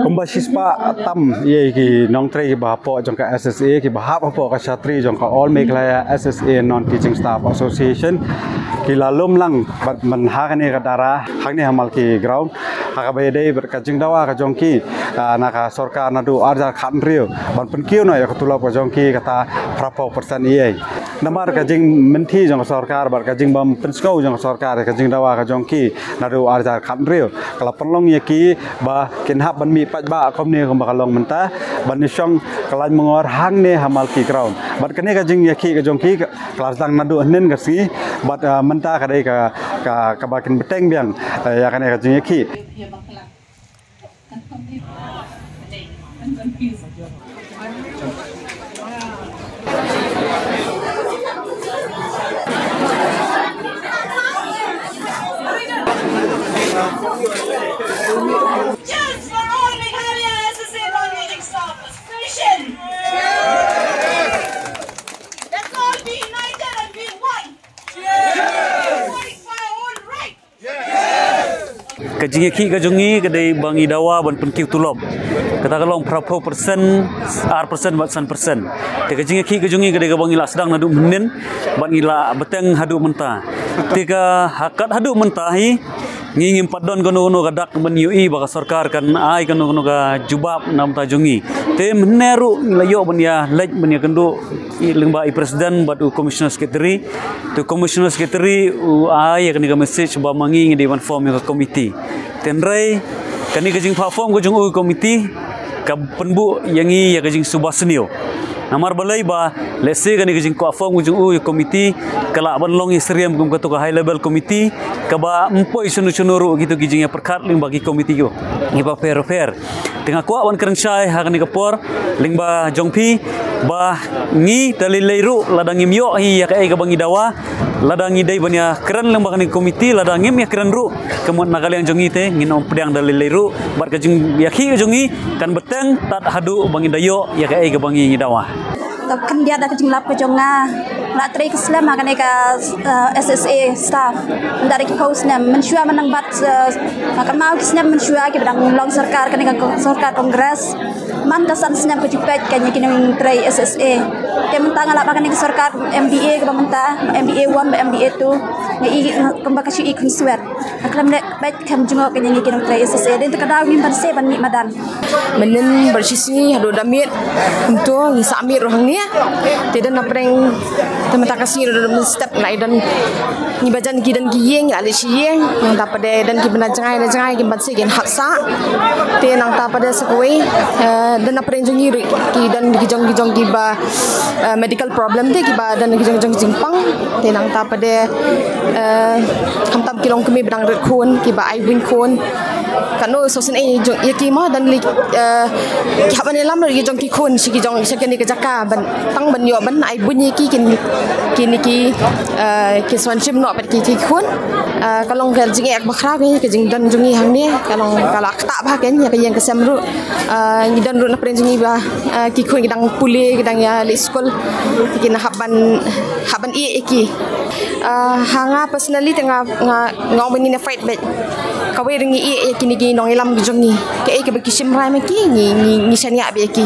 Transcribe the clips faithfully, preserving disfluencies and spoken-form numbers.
Kumba shispah tam ïa ki nongtrei kiba hapoh jong ka S S A, kiba hap hapoh ka shatri jong ka All Meghalaya S S A Non Teaching Staff Association, ki la lum lang bad man ha kane ka dara hangne ha Malki Ground, ha kaba ïadei bad ka jingdawa ka jong ki, ah, na ka sorkar naduh ar hajar khathynriew ban pynkiew noh ïa ka tulop ka jong ki kata phra phew percent ïa. Namar ka jingmynthi jong ka sorkar bad ka jingbym pynsngew jong ka sorkar ïa ka jingdawa ka jong ki naduh ar hajar khathynriew, ka la pynlong ïa ki ba kin hap ban mih paidbah kumne kumba ka long mynta, ban ïashong ka lain mangor hangne ha Malki Ground. Bad kane ka jingïakhih ka jong ki ka, ka la sdang naduh hynnin ka sngi, bad, ah, mynta ka dei ka, ka, kaba kin bteng biang, eh, ïa kane ka jingïakhih. Just for all Meghalaya S S A non-teaching staff association. Let's all be united and be one. Fight for our own right. Ka jingïakhih ka jong ngi ka dei ba ngi dawa ban pynkiew tulop. Kata ka long phra phew percent, ar percent bad san percent. Te ka jingïakhih ka jong ngi ka dei kaba ngi la sdang naduh mynnin bad ngi la bteng haduh mynta. Te ka ha kat haduh mynta hi ngi ngim pat don kano kano ka dak ban ïohi ba ka sorkar kan ai kano kano ka jubab na bynta jong ngi. Te mynne ruh ngi la ïoh ban ïa leit ban ïa kynduh lyngba i president bad u commissioner secretary. Te u commissioner secretary u ai ïa kane ka message ba ma ngi ngi dei ban form ïa ka committee. Te hynrei kane ka jingphah form ka jong u committee ka pynbuh ïa ngi ïa ka jingsuba sniew. Namar balei ba lehse kane ka jingkwah form ka jong u ïa committee ka lah ban long ïa syriem kum kato ka high level committee kaba ym poi shano shano ruh kito ki jingïapyrkhat lyngba ki committee kiba pher pher. Te nga kwah ban kren shai ha kane ka por lyngba jong phi ba ngi da lei lei ruh lada ngim ïoh hi ïa kaei kaba ngi dawa, lada ngi dei ban ïa kren lyngba kane ka committee, lada ngim ïa kren ruh ka mut na ka liang jong ngi te ngin ym pdiang da lei lei ruh bad ka jingïakhih ka jong ngi kan bteng tad haduh ba ngi da ïoh ïa kaei kaba ngi ngi dawa. Ka khyndiat da ka jinglap ka jong nga, nga la trei ka snem ha kane ka, eh, S S A staff. Nga da ki phew snem mynshuwa mynta bad, eh, nga kynmaw ki snem mynshuwa kiba dang long sorkar, kane ka sorkar Congress. Man ka san snem ka ju peit ka ïa ki nongtrei S S A. Te mynta nga la ba kane ka sorkar M D A kaba mynta, M D A one bad M D A two. Nga i kumba ka shu i khun swet. Nga khlem leh peit khlem jngoh ka ïa ki nongtrei S S A. Dei te ka daw ngim ban seh ban mih madan. Mynnin ba shisngi haduh da miet kumto ngi sah miet ruh hangne. Te don na pdeng te mynta ka sngi ruh da step na i don ngi ba jan ki don ki ïing, ale shi ïing, nangta pat de don ki ba na jngai na jngai ki ban sih kin hap sah. Te nangta pat de sa kawei, eh, don na pdeng jong ngi ruh ki don ki jong ki jong ki ba, eh, medical problem te ki ba don ki jong jong jingpang. Te nangta pat de, eh, khamtam ki long kmie ba dang rit khun, ki ba ai buiñ khun. Kano sosyn ei jong ïa ki mo don li, eh, ki hap ban ïalam ruh ïa jong ki khun shi ki jong shi kane ka jaka ban tang ban ïoh ban ai buiñ ïa ki kin, kin ki, eh, ki son shim noh pat ki, ki khun. Eh, ka long ka jingeh ba khraw ka jingdon jong ngi hangne ka long ka la ktah ba ken ïa ka ïing ka sem ruh. Eh, ngi don ruh na pdeng jong ngi ba, eh, ki khun ki dang pule ki dang ïa leit skul. Ki na hap ban, hap ban ïeh ïa ki. Ah, ha nga personally te nga, nga, nga ong ba ngin ïa fight back. Kawei ruh ngi ïeh ïa kine ki nongïalam ki jong ngi. Kaei kaba ki shim rai ma ki, ngi, ngi, ngi shaniah bad ïa ki.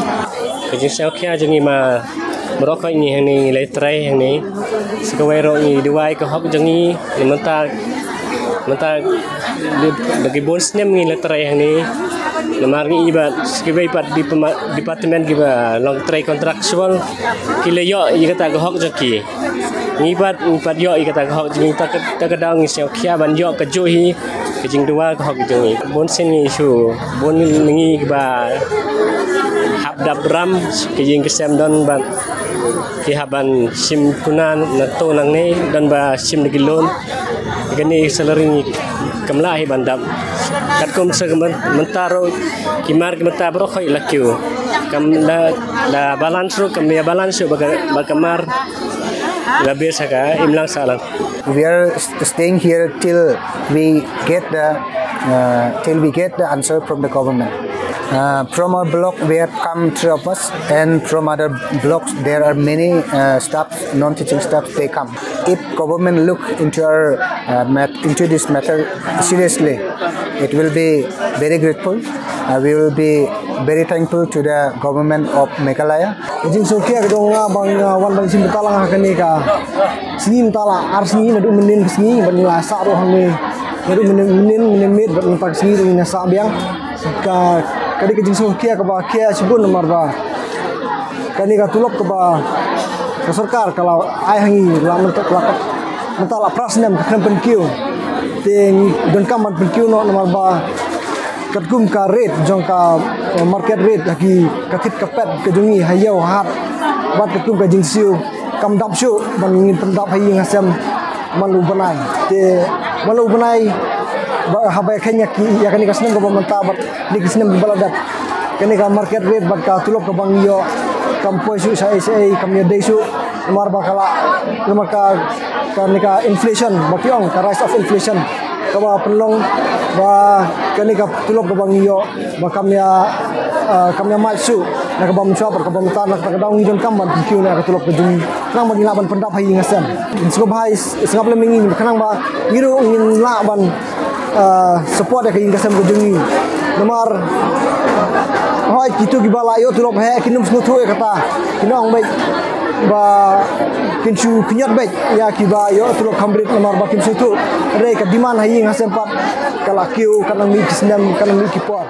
Ka jingsngewkhia jong ngi ma baroh ngi hangne ngi la trei hangne. Sa kawei ruh ngi duwai ka hok jong ngi, ngi mynta, mynta da ki bun snem ngi la trei hangne. Namar ngi i bad sa kawei pat di pema-, department kiba long trei contractual ki la ïoh ïa kata ka hok jong ki. Ngi pat, ngi pat ïoh ïa kata ka hok jong ngi, ta ka, ta ka daw ngi sngew khia ban ïoh kajuh hi ka jingduwai ka hok jong ngi. Bun sien ngi shu, bun ngi ba hap dap ram, ka ïing ka sem don bad ki hap ban shim kuna na to nangne don ba shim da ki loan. Kane salary ngi kam lah hi ban dap. Katkum sa ka myn-, mynta ruh ki mar ki mynta baroh khoit la kiew. Kam la, la balance ruh kam ïa balance ruh ba ka, ba ka mar. La biasa ka imlang salang. We are st-, staying here till we get the, uh, till we get the answer from the government. Uh, from our block, we have come three of us, and from other blocks, there are many, uh, staffs, non-teaching staffs, they come. If government look into our, uh, mat-, into this matter seriously, it will be very grateful. Uh, we will be very thankful to the government of Meghalaya. Ka jingsngewkhia ka jong nga ba nga wan ban shim bynta lang ha kane ka sngi mynta la ar sngi naduh mynnin ka sngi ban la sah ruh hangne. Naduh mynnin mynnin mynnin miet bad mynta ka sngi ruh ngin ïa sah biang. Ka ka dei ka jingsngewkhia kaba khia shibun namar ba kane ka tulop kaba ka sorkar ka la ai ha ngi la mynta la mynta la phra snem ka khlem pynkiew. Te ngi donkam ban pynkiew noh namar ba katkum ka rate jong ka, eh, market rate ha ki ka thit ka pet ka jong ngi ha ïew ha hat bad katkum ka jingsiew kam dap shuh ban ngin pyndap ha ïing ha sem man la u bnai. Te man la u bnai ba haba ïa kane ka snem kaba mynta bad kine ki snem ba la dep kane ka market rate bad ka tulop kaba ngi ïoh kam poi shuh sha ei sha ei, kam ïadei shuh namar ba ka la namar ka kane ka inflation ba ki ong ka rise of inflation kaba pynlong ba kane ka tulop kaba ngi ïoh ba kam ïa, ah, kam ïa mad shuh na kaba mynshuwa bad kaba mynta, na kata ka daw ngi donkam ban pynkiew na ka tulop ka jong ngi khnang ba ngin lah ban pyndap ha ïing ha sem. Sngewbha sngap lem ïa ngi khnang ba ngi ruh ngin lah ban, ah, support ïa ka ïing ka sem ka jong ngi. Namar hooid kito kiba la ïoh tulop heh kin ym sngewthuh ïa kata, kin ong beit ba kin shu khñiot beit ïa kiba ïoh tulop kham rit namar ba kim sngewthuh. Hynrei ka demand ha ïing ha sem pat ka la kiew, ka nang mih ki snem, ka nang mih ki por.